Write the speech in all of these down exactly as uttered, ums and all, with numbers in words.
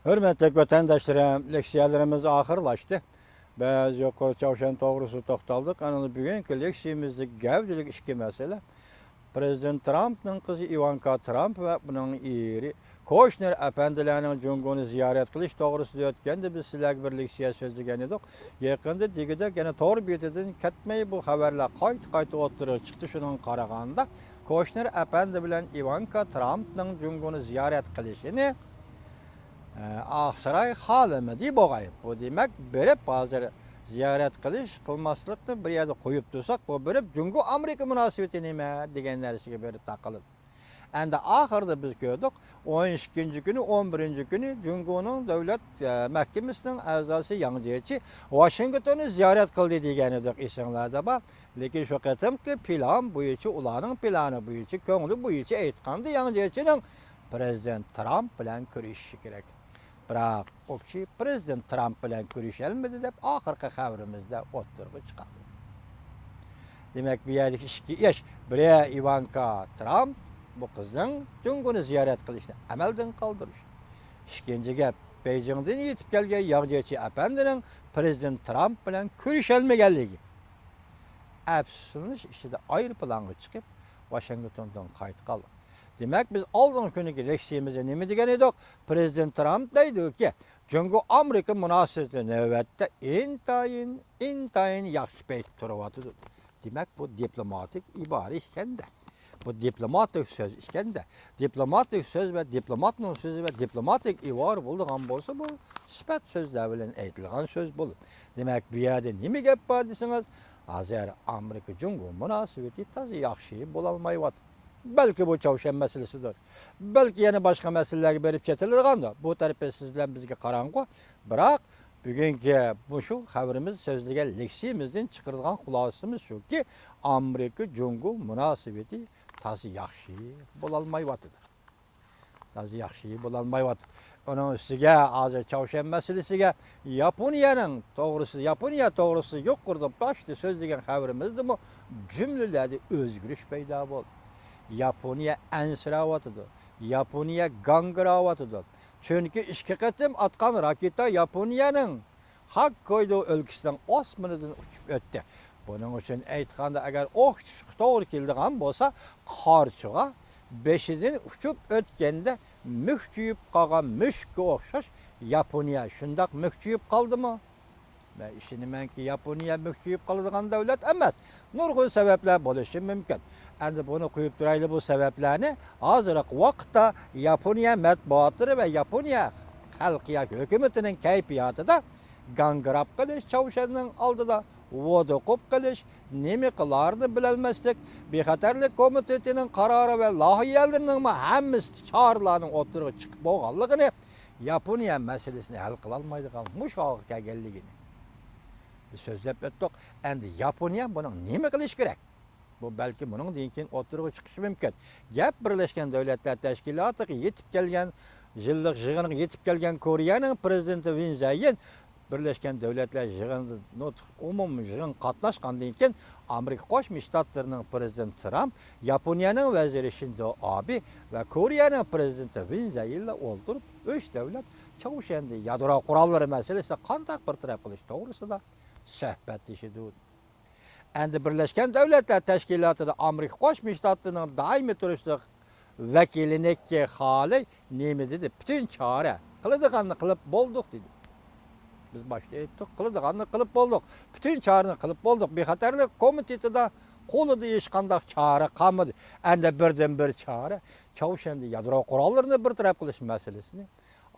ھۆرمەتلىك ۋەتەنداشلىرىم، لېكسىيەلىرىمىز ئاخىرلاشتى. بىز يۇقىرى چاۋشيەن توغرىسىدا توختالدۇق. ئەنە بۈگۈنكى لېكسىيىمىزدىكى گەۋدىلىك ئىككى مەسىلە، پىرېزىدېنت ترامپنىڭ قىزى ئىۋانكا ترامپ ۋە ئۇنىڭ ئېرى كوشنېر ئەپەندىلەرنىڭ جۇڭگونى زىيارەت قىلىش توغرىسىدا ئۆتكەندە بىز سىلەرگە بىر لېكسىيە سۆزلىگەن ئىدۇق. يېقىندا دېگۈدەك يەنە تور بېتىدىن كەتمەي بۇ خەۋەرلەر قايتا-قايتا ئوتتۇرىغا چىقتى. شۇنىڭغا قارىغاندا، كوشنېر ئەپەندى بىلەن ئىۋانكا ترامپنىڭ جۇڭگونى زىيارەت قىلىشىنى، ئە، ئاقساراي خالىمىدى بوغاي. بۇ دېمەك، بېرىپ ھازىر زىيارەت قىلىش، قىلماسلىقنى بىر يەردە قويۇپ تۇرساق، بۇ بېرىپ جۇڭگو ئامېرىكا مۇناسىۋىتى نېمە دېگەن نەرسىگە بېرىپ تاقىلىدۇ. ئەمدى ئاخىرىدا بىز كۆردۇق، ئون ئىككىنچى كۈنى، ئون بىرىنچى كۈنى جۇڭگونىڭ دۆلەت، ئە، مەھكىمىسىنىڭ ئەزاسى ياڭ جيېچى ۋاشىنگتوننى زىيارەت قىلدى دېگەن ئىدۇق، ئېسىڭلاردا بار. لېكىن شۇ قېتىمقى پىلان بويىچە، ئۇلارنىڭ پىلانى بويىچە، كۆڭلى بويىچە ئېيتقاندا، ياڭ جيېچىنىڭ پىرېزىدېنت ترامپ بىلەن كۆرۈشۈشى كېرەك. بىراق ئۇ كىشى پىرېزىدېنت ترامپ بىلەن كۆرۈشەلمىدى دەپ ئاخىرقى خەۋىرىمىزدە ئوتتۇرىغا چىقاردى. دېمەك، بۇ يەردىكى ئىككى ئىش، بىرى ئىۋانكا ترامپ بۇ قىزنىڭ جۇڭگونى زىيارەت قىلىشنى ئەمەلدىن قالدۇرۇش. ئىككىنچى گەپ، بېيجىڭدىن يېتىپ كەلگەن ياڭ جيېچى ئەپەندىنىڭ پىرېزىدېنت ترامپ بىلەن كۆرۈشەلمىگەنلىكى. ئەپسۇسلىنىش ئىچىدە ئايروپىلانغا چىقىپ، ۋاشىنگتوندىن قايتقانلىق. دېمەك، بىز ئالدىنقى كۈنىكى لېكسىيىمىزدە نېمە دېگەن ئىدۇق؟ پىرېزىدېنت ترامپ دەيدۇكى، جۇڭگو ئامېرىكا مۇناسىۋىتى نۆۋەتتە ئىنتايىن، ئىنتايىن ياخشى پەيتتە تۇرۇۋاتىدۇ. دېمەك، بۇ دىپلوماتىك ئىبارە ئىكەندە. بۇ دىپلوماتىك سۆز ئىكەندە. دىپلوماتىك سۆز ۋە دىپلوماتنىڭ سۆزى ۋە دىپلوماتىك ئىبارە بولىدىغان بولسا، بۇ سۈپەت سۆزلەر بىلەن ئېيتىلغان سۆز بولىدۇ. دېمەك، بۇ يەردە نېمە گەپ بار دېسىڭىز، ھازىر ئامېرىكا جۇڭگو مۇناسىۋىتى تازا ياخشى بولالمايۋاتىدۇ. بەلكى بۇ چاۋشيەن مەسىلىسىدۇر. بەلكى يەنە باشقا مەسىلىلەرگە بېرىپ چېتىلىدىغاندۇ. بۇ تەرىپى سىز بىلەن بىزگە قاراڭغۇ. بىراق، بۈگۈنكى مۇشۇ خەۋىرىمىز سۆزلىگەن لېكسىيىمىزدىن چىقىرىدىغان خۇلاسىمىز شۇكى، ئامېرىكا جۇڭگو مۇناسىۋىتى تازا ياخشى بولالمايۋاتىدۇ. تازا ياخشى بولالمايۋاتىدۇ. ئۇنىڭ ئۈستىگە ھازىر چاۋشيەن مەسىلىسىگە ياپونىيەنىڭ توغرىسى، ياپونىيە توغرىسىدا يۇقىرىدا باشتا سۆزلىگەن خەۋىرىمىزدىمۇ جۈملىلەردە ئۆزگىرىش پەيدا بولدى. ياپونىيە ئەنسىرەۋاتىدۇ. ياپونىيە گاڭگىراۋاتىدۇ. چۈنكى ئىككى قېتىم ئاتقان راكېتا ياپونىيەنىڭ ھوككايدو ئۆلكىسىنىڭ ئاسمىنىدىن ئۇچۇپ ئۆتتى. بۇنىڭ ئۈچۈن ئېيتقاندا، ئەگەر ئوخشىشقا توغرا كېلىدىغان بولسا، قارچىغا بېشىدىن ئۇچۇپ ئۆتكەندە مۈكچىيىپ قالغان مۈشۈككە ئوخشاش ياپونىيە شۇنداق مۈكچىيىپ قالدىمۇ؟ مەن ئىشىنىمەنكى، ياپونىيە مۈكچىيىپ قالىدىغان دۆلەت ئەمەس. نۇرغۇن سەۋەبلەر بولۇشى مۇمكىن. ئەمدى بۇنى قويۇپ تۇرايلى، بۇ سەۋەبلەرنى. ھازىرقى ۋاقىتتا ياپونىيە مەتبۇئاتلىرى ۋە ياپونىيە خەلقى ياكى ھۆكۈمىتىنىڭ كەيپىياتىدا گاڭگىراپ قېلىش، چاۋشيەننىڭ ئالدىدا ۋودۇقۇپ قېلىش، نېمە قىلارىنى بىلەلمەسلىك، بىخەتەرلىك كومىتېتىنىڭ قارارى ۋە لايىھەلىرىنىڭمۇ ھەممىسى چارىلارنىڭ ئوتتۇرىغا چىقىپ بولغانلىقىنى، ياپونىيە مەسىلىسىنى ھەل قىلالمايدىغان مۇشۇ ھالغا كەلگەنلىكىنى بىز سۆزلەپ ئۆتتۇق. ئەمدى ياپونىيە بۇنىڭ نېمە قىلىشى كېرەك؟ بۇ بەلكى بۇنىڭدىن كېيىن ئوتتۇرىغا چىقىشى مۇمكىن. گەپ بىرلەشكەن دۆلەتلەر تەشكىلاتىغا يېتىپ كەلگەن، يىللىق يىغىنغا يېتىپ كەلگەن كورېيەنىڭ پىرېزىدېنتى ۋىن زەيىن بىرلەشكەن دۆلەتلەر يىغىنىدا نۇتۇق، ئومۇمىي يىغىنغا قاتناشقاندىن كېيىن، ئامېرىكا قوشما شتاتلىرىنىڭ پىرېزىدېنتى ترامپ، ياپونىيەنىڭ ۋەزىرى شىنزو ئابې ۋە كورېيەنىڭ پىرېزىدېنتى ۋىن زەيىنلا ئولتۇرۇپ، ئۈچ دۆلەت چاۋشيەندە يادرو قوراللىرى مەسىلىسىدە قانداق بىر تەرەپ قىلىش توغرىسىدا سۆھبەتلىشىدۇ. ئەمدى بىرلەشكەن دۆلەتلەر تەشكىلاتىدا ئامېرىكا قوشما شتاتلىرىنىڭ دائىمىي تۇرۇشلۇق ۋەكىلى نىككى خېلى نېمە دېدى؟ پۈتۈن چارە، قىلىدىغاننى قىلىپ بولدۇق دېدى. بىز باشتا ئېيتتۇق، قىلىدىغاننى قىلىپ بولدۇق. پۈتۈن چارىنى قىلىپ بولدۇق. بىخەتەرلىك كومىتېتىدا قولىدا ھېچقانداق چارە قالمىدى. ئەمدى بىردىنبىر چارە، چاۋشيەندە يادرو قوراللىرىنى بىر تەرەپ قىلىش مەسىلىسىنى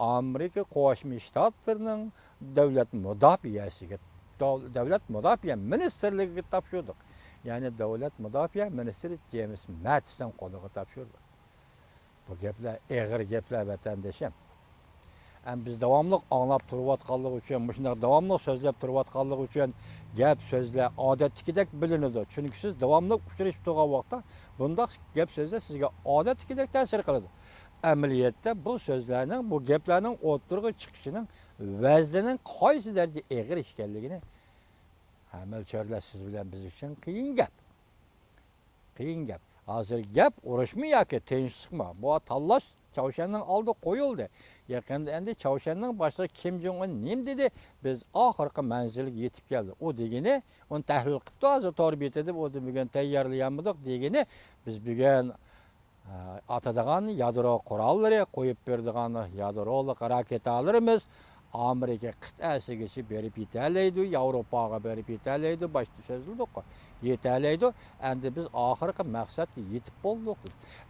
ئامېرىكا قوشما شتاتلىرىنىڭ دۆلەت مۇداپىئەسىگە، دۆ-، دۆلەت مۇداپىئە مىنىستىرلىكىگە تاپشۇردۇق. يەنى دۆلەت مۇداپىئە مىنىستىرى جېيمىس ماتىسنىڭ قولىغا تاپشۇردۇق. بۇ گەپلەر ئېغىر گەپلەر، ۋەتەندىشىم. ئەمما بىز داۋاملىق ئاڭلاپ تۇرۇۋاتقانلىقى ئۈچۈن، مۇشۇنداق داۋاملىق سۆزلەپ تۇرۇۋاتقانلىقى ئۈچۈن گەپ سۆزلەر ئادەتتىكىدەك بىلىنىدۇ. چۈنكى سىز داۋاملىق ئۇچرىشىپ تۇرغان ۋاقىتتا بۇنداق گەپ سۆزلەر سىزگە ئادەتتىكىدەك تەسىر قىلىدۇ. ئەمەلىيەتتە بۇ سۆزلەرنىڭ، بۇ گەپلەرنىڭ ئوتتۇرىغا چىقىشىنىڭ ۋەزنىنىڭ قايسى دەرىجىدە ئېغىر ئىكەنلىكىنى ھەممىلا چۆرىلەر سىز بىلەن بىز ئۈچۈن قىيىن گەپ. قىيىن گەپ. ھازىر گەپ ئۇرۇشمۇ ياكى تىنچلىقمۇ؟ بۇ تاللاش چاۋشيەننىڭ ئالدىغا قويۇلدى. يېقىندا ئەمدى چاۋشيەننىڭ باشلىقى كىم جوڭ ئۇن نېمە دېدى؟ بىز ئاخىرقى مەنزىلگە يېتىپ كەلدۇق. ئۇ دېگىنى، ئۇنى تەھلىل قىپتۇ ھازىر تور بېتىدە، ئۇ بۈگۈن تەييارلىيالمىدۇق دېگىنى، بىز بۈگۈن ئاتىدىغان يادرو قوراللىرى، قويۇپ بېرىدىغان يادرولۇق راكېتالىرىمىز ئامېرىكا قىتئەسىگىچە بېرىپ يېتەلەيدۇ، ياۋروپاغا بېرىپ يېتەلەيدۇ، باشتا سۆزلىدۇققۇ، يېتەلەيدۇ. ئەمدى بىز ئاخىرقى مەقسەتكە يېتىپ بولدۇق.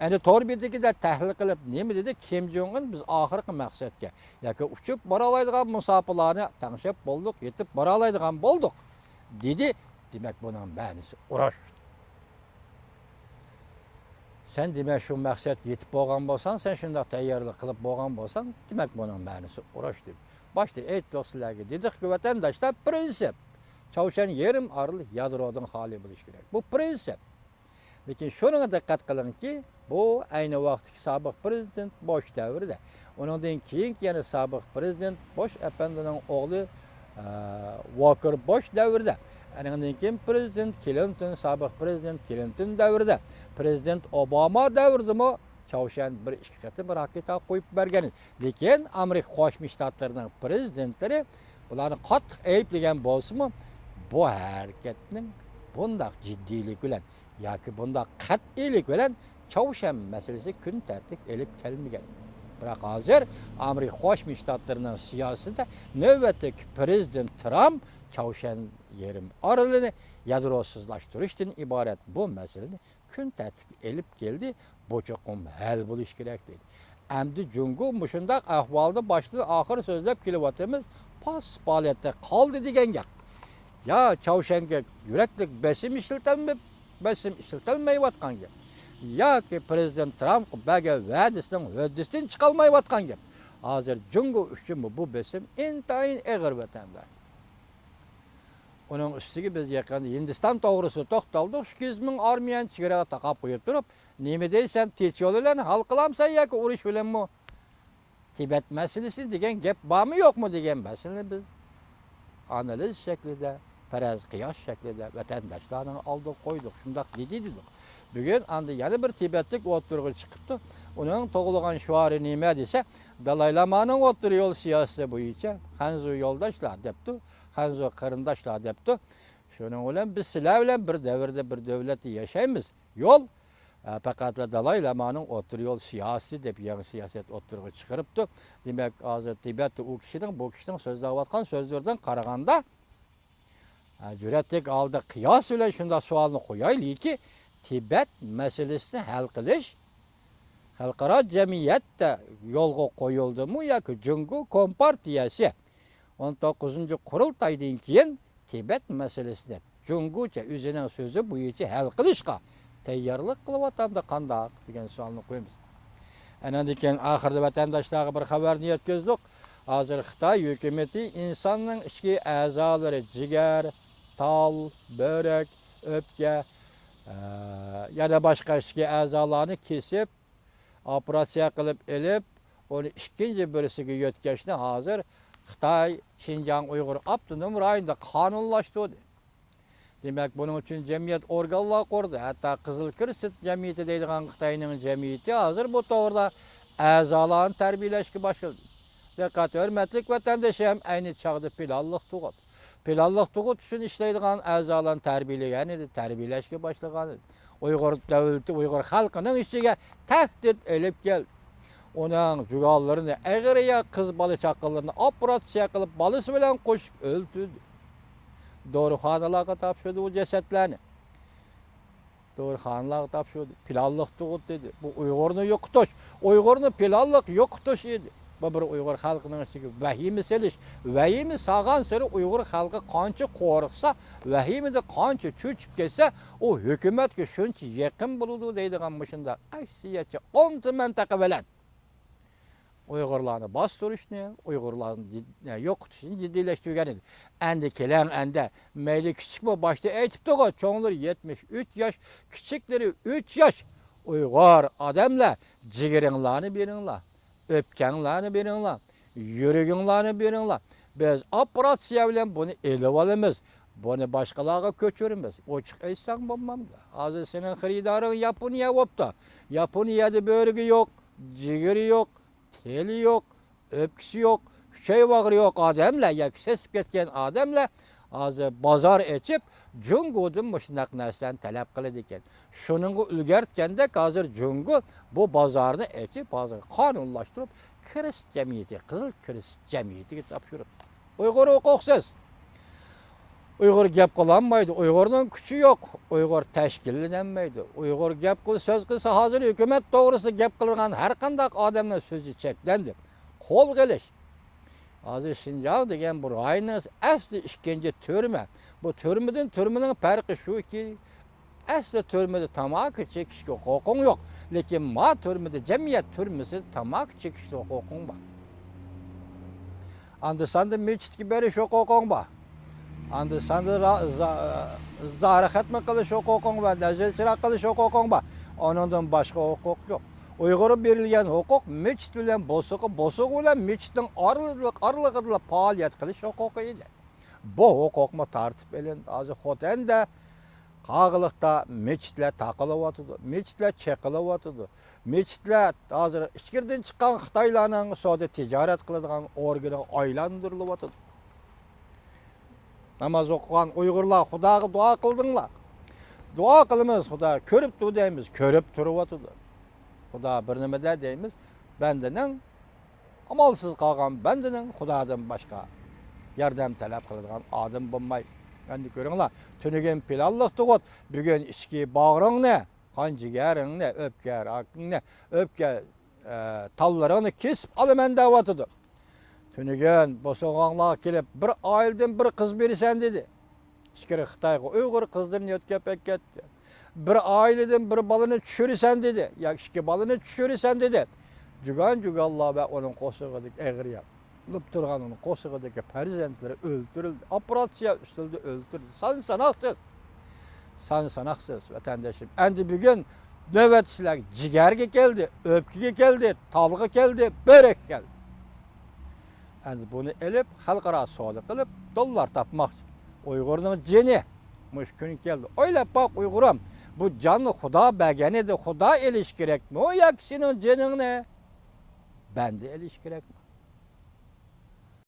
ئەمدى تور بېتىدىكىدە تەھلىل قىلىپ نېمە دېدى؟ كىم جوڭ ئۇن بىز ئاخىرقى مەقسەتكە ياكى ئۇچۇپ بارالايدىغان مۇساپىلارنى تەڭشەپ بولدۇق، يېتىپ بارالايدىغان بولدۇق دېدى. دېمەك، بۇنىڭ مەنىسى ئۇرۇش. سەن دېمەك شۇ مەقسەتكە يېتىپ بولغان بولساڭ، سەن شۇنداق تەييارلىق قىلىپ بولغان بولساڭ، دېمەك بۇنىڭ مەنىسى ئۇرۇش دېدى. باشتا ئېيتتۇق سىلەرگە، دېدۇقكى ۋەتەنداشلار، پرىنسىپ. چاۋشيەن يېرىم ئارىلى يادرودىن خالىي بولۇشى كېرەك. بۇ پرىنسىپ. لېكىن شۇنىڭغا دىققەت قىلىڭكى، بۇ ئەينى ۋاقىتتىكى سابىق پرېزىدېنت بوش دەۋرىدە، ئۇنىڭدىن كېيىنكى يەنە سابىق پرېزىدېنت بوش ئەپەندىنىڭ ئوغلى، ئە، ۋوكېر بوش دەۋرىدە، ئەنىڭدىن كېيىن پرېزىدېنت كلىنتون، سابىق پرېزىدېنت كلىنتون دەۋرىدە، پرېزىدېنت ئوباما دەۋرىدىمۇ چاۋشيەن بىر ئىككى قېتىم راكېتا قويۇپ بەرگەن. لېكىن ئامېرىكا قوشما شتاتلىرىنىڭ پرېزىدېنتلىرى بۇلارنى قاتتىق ئەيىبلىگەن بولسىمۇ، بۇ ھەرىكەتنىڭ بۇنداق جىددىيلىك بىلەن ياكى بۇنداق قەتئىيلىك بىلەن چاۋشيەن مەسىلىسى كۈن تەرتىپكە ئېلىپ كەلمىگەن. بىراق ھازىر ئامېرىكا قوشما شتاتلىرىنىڭ سىياسىتىدە نۆۋەتتىكى پرېزىدېنت ترامپ چاۋشيەن يېرىم ئارىلىنى يادروسىزلاشتۇرۇشتىن ئىبارەت بۇ مەسىلىنى كۈن تەرتىپكە ئېلىپ كەلدى، بۇ چوقۇم ھەل بولۇشى كېرەك دەيدۇ. ئەمدى جۇڭگو مۇشۇنداق ئەھۋالدا باشتىن ئاخىر سۆزلەپ كېلىۋاتىمىز، پاسسىپ ھالەتتە قالدى دېگەن گەپ. يا چاۋشيەنگە يۈرەكلىك بېسىم ئىشلىتەلمەي، بېسىم ئىشلىتەلمەيۋاتقان گەپ. ياكى پرېزىدېنت ترامپقا بەرگەن ۋەدىسىنىڭ ھۆددىسىدىن چىقالمايۋاتقان گەپ. ھازىر جۇڭگو ئۈچۈنمۇ بۇ بېسىم ئىنتايىن ئېغىر ۋەتەنداش. ئۇنىڭ ئۈستىگە بىز يېقىندا ھىندىستان توغرىسىدا توختالدۇق. ئىككى يۈز مىڭ ئارمىيەنى چېگراغا تاقاپ قويۇپ تۇرۇپ، نېمە دەيسەن، تېچيول بىلەن ھەل قىلامسەن ياكى ئۇرۇش بىلەنمۇ؟ تىبەت مەسىلىسى دېگەن گەپ بارمۇ يوقمۇ دېگەن مەسىلىنى بىز ئانالىز شەكلىدە، پەرەز قىياس شەكلىدە ۋەتەنداشلارنىڭ ئالدىغا قويدۇق. شۇنداق دېدى دېدۇق. بۈگۈن ئاندا يەنە بىر تىبەتلىك ئوتتۇرىغا چىقىپتۇ. ئۇنىڭ تۇغۇلغان شوئارى نېمە دېسە، دالاي لامانىڭ ئوتتۇرا يول سىياسىتى بويىچە خەنزۇ يولداشلار دەپتۇ. خەنزۇ قېرىنداشلار دەپتۇ. شۇنىڭ بىلەن بىز سىلەر بىلەن بىر دەۋردە بىر دۆلەتتە ياشايمىز. يول، ئە، پەقەتلا دالاي لامانىڭ ئوتتۇرا يول سىياسىتى دەپ يېڭى سىياسەت ئوتتۇرىغا چىقىرىپتۇ. دېمەك، ھازىر تىبەتتە ئۇ كىشىنىڭ، بۇ كىشىنىڭ سۆزلەۋاتقان سۆزلىرىدىن قارىغاندا، ئە، جۈرئەتلىك ھالدا قىياس بىلەن شۇنداق سوئالنى قويايلىكى، تىبەت مەسىلىسىنى ھەل قىلىش خەلقئارا جەمئىيەتتە يولغا قويۇلدىمۇ ياكى جۇڭگو كومپارتىيەسى ئون توققۇزىنچى قۇرۇلتايدىن كېيىن تىبەت مەسىلىسىنى جۇڭگوچە ئۆزىنىڭ سۆزى بويىچە ھەل قىلىشقا تەييارلىق قىلىۋاتامدۇ قانداق دېگەن سوئالنى قويىمىز. ئەنەندىن كېيىن ئاخىرىدا ۋەتەنداشلارغا بىر خەۋەرنى يەتكۈزدۇق. ھازىر خىتاي ھۆكۈمىتى ئىنساننىڭ ئىچكى ئەزالىرى، جىگەر، تال، بۆرەك، ئۆپكە، ئە، يەنە باشقا ئىچكى ئەزالارنى كېسىپ، ئوپېراتسىيە قىلىپ ئېلىپ، ئۇنى ئىككىنچى بىرسىگە يۆتكەشنى ھازىر خىتاي شىنجاڭ ئۇيغۇر ئاپتونوم رايونىدا قانۇنلاشتۇردى. دېمەك، بۇنىڭ ئۈچۈن جەمئىيەت ئورگانلار قۇردى. ھەتتا قىزىل كىرېست جەمئىيىتى دەيدىغان خىتاينىڭ جەمئىيىتى ھازىر بۇ توغرىدا ئەزالارنى تەربىيەلەشكە باشلىدى. دىققەت، ھۆرمەتلىك ۋەتەندىشىم، ئەينى چاغدا پىلانلىق تۇغۇت، پىلانلىق تۇغۇت ئۈچۈن ئىشلەيدىغان ئەزالارنى تەربىيەلىگەن ئىدى، تەربىيەلەشكە باشلىغان ئىدى. ئۇيغۇر دۆلىتى ئۇيغۇر خەلقىنىڭ ئىچىگە تەھدىت ئېلىپ كەلدى. ئۇنىڭ جۇگانلىرىنى، ئەر-ئايال، قىز بالا چاقىلىرىنى ئوپېراتسىيە قىلىپ، بالىسى بىلەن قوشۇپ ئۆلتۈردى. دورىخانىلارغا تاپشۇردى ئۇ جەسەتلەرنى. دورىخانىلارغا تاپشۇردى. پىلانلىق تۇغۇت دېدى. بۇ ئۇيغۇرنى يوقىتىش. ئۇيغۇرنى پىلانلىق يوقىتىش ئىدى. بۇ بىر ئۇيغۇر خەلقىنىڭ ئىچىگە ۋەھىمە سېلىش. ۋەھىمە سالغانسېرى ئۇيغۇر خەلقى قانچە قورقسا، ۋەھىمىدە قانچە چۆچۈپ كەتسە، ئۇ ھۆكۈمەتكە شۇنچە يېقىن بولىدۇ دەيدىغان مۇشۇنداق ئەكسىيەتچى ئونتا مەنتىقە بىلەن ئۇيغۇرلارنى باستۇرۇشنى، ئۇيغۇرلارنى جىد-، يوقىتىشنى جىددىيلەشتۈرگەن ئىدى. ئەندى كېلەڭ ئەندە، مەيلى كىچىكمۇ، باشتا ئېيتىپتىغۇ، چوڭلىرى يەتمىش ئۈچ ياش، كىچىكلىرى ئۈچ ياش. ئۇيغۇر ئادەملەر، جىگىرىڭلارنى بېرىڭلار، ئۆپكەڭلارنى بېرىڭلار، يۈرىكىڭلارنى بېرىڭلار. بىز ئوپېراتسىيە بىلەن بۇنى ئېلىۋالىمىز. بۇنى باشقىلارغا كۆچۈرىمىز. ئوچۇق ئېيتساڭ بولمامدۇ؟ ھازىر سېنىڭ خېرىدارىڭ ياپونىيە بوپتۇ. ياپونىيەدە بۆرىگە يوق. جىگىرى يوق، تىلى يوق، ئۆپكىسى يوق، ئۈچەي باغرى يوق ئادەملەر ياكى سېسىپ كەتكەن ئادەملەر ھازىر بازار ئېچىپ، جۇڭگودىن مۇشۇنداق نەرسىلەرنى تەلەپ قىلىدىكەن. شۇنىڭغا ئۈلگەرتكەندەك ھازىر جۇڭگو بۇ بازارنى ئېچىپ، ھازىر قانۇنلاشتۇرۇپ، كىرېست جەمئىيىتى، قىزىل كىرېست جەمئىيىتىگە تاپشۇرۇپ. ئۇيغۇر ھوقۇقسىز. ئۇيغۇر گەپ قىلالمايدۇ، ئۇيغۇرنىڭ كۈچى يوق، ئۇيغۇر تەشكىللىنەلمەيدۇ. ئۇيغۇر گەپ قىل، سۆز قىلسا، ھازىر ھۆكۈمەت توغرىسىدا گەپ قىلىدىغان ھەر قانداق ئادەمنىڭ سۆزى چەكلەندى. قولغا ئېلىش. ھازىر شىنجاڭ دېگەن بۇ رايونىڭ ئەسلى ئىككىنچى تۈرمە. بۇ تۈرمىدىن تۈرمىنىڭ پەرقى شۇكى، ئەسلى تۈرمىدە تاماكا چېكىشكە ھوقۇقۇڭ يوق، لېكىن ما تۈرمىدە، جەمئىيەت تۈرمىسىدە تاماكا چېكىشكە ھوقۇقۇڭ بار. ئاندىن ساندا مەسچىتكە بېرىش ھوقۇقۇڭ بار. ئاندىن ساندا را-، زا-، زاھىر خەتمە قىلىش ھوقۇقۇڭ بار، نەزىر چىراغ قىلىش ھوقۇقۇڭ بار. ئۇنىڭدىن باشقا ھوقۇق يوق. ئۇيغۇرغا بېرىلگەن ھوقۇق مەسچىت بىلەن بوسۇغا، بوسۇغا بىلەن مەسچىتنىڭ ئارىلىق-، ئارىلىقىدىلا پائالىيەت قىلىش ھوقۇقى ئىدى. بۇ ھوقۇقمۇ تارتىپ ئېلىندى. ھازىر خوتەندە، قاغىلىقتا مەسچىتلەر تاقىلىۋاتىدۇ، مەسچىتلەر چېقىلىۋاتىدۇ، مەسچىتلەر ھازىر ئىچكىرىدىن چىققان خىتايلارنىڭ سودا تىجارەت قىلىدىغان ئورگىنىغا ئايلاندۇرۇلۇۋاتىدۇ. ناماز ئوقۇغان ئۇيغۇرلار، خۇداغا دۇئا قىلدىڭلار. دۇئا قىلىمىز، خۇدا كۆرۈپتۇ دەيمىز، كۆرۈپ تۇرۇۋاتىدۇ. خۇدا بىر نېمە دە دەيمىز، بەندىنىڭ ئامالسىز قالغان بەندىنىڭ خۇدادىن باشقا ياردەم تەلەپ قىلىدىغان ئادەم بولماي. ئەمدى كۆرۈڭلار، تۈنۈگۈن پىلانلىق تۇغۇت، بۈگۈن ئىچكى باغرىڭنى، قان جىگەرىڭنى، ئۆپكە راكىڭنى، ئۆپكە، ئە، تاللىرىڭنى كېسىپ ئالىمەن دەۋاتىدۇ. تۈنۈگۈن بوسۇغاڭلارغا كېلىپ، بىر ئائىلىدىن بىر قىز بېرىسەن دېدى. ئىچكىرى خىتايغا ئۇيغۇر قىزلىرىنى يۆتكەپ ئەكەتتى. بىر ئائىلىدىن بىر بالىنى چۈشۈرىسەن دېدى، يا ئىككى بالىنى چۈشۈرىسەن دېدى. جۇگان جۇگانلار ۋە ئۇنىڭ قورسىقىدىكى ئېغىر ياپ تۇرغان ئۇنىڭ قورسىقىدىكى پەرزەنتلىرى ئۆلتۈرۈلدى. ئوپېراتسىيە ئۈستىلىدە ئۆلتۈرۈلدى. سان ساناقسىز. سان ساناقسىز، ۋەتەندىشىم. ئەمدى بۈگۈن نۆۋەت سىلەرگە جىگەرگە كەلدى، ئۆپكىگە كەلدى، تالغا كەلدى، بۆرەككە كەلدى. ئەمدى بۇنى ئېلىپ، خەلقئارا سودا قىلىپ، دوللار تاپماقچى. ئۇيغۇرنىڭ جېنى مۇشۇ كۈن كەلدى. ئويلاپ باق، ئۇيغۇرۇم، بۇ جاننى خۇدا بەرگەن ئىدى، خۇدا ئېلىش كېرەكمۇ ياكى سېنىڭ جېنىڭنى بەندە ئېلىش كېرەكمۇ؟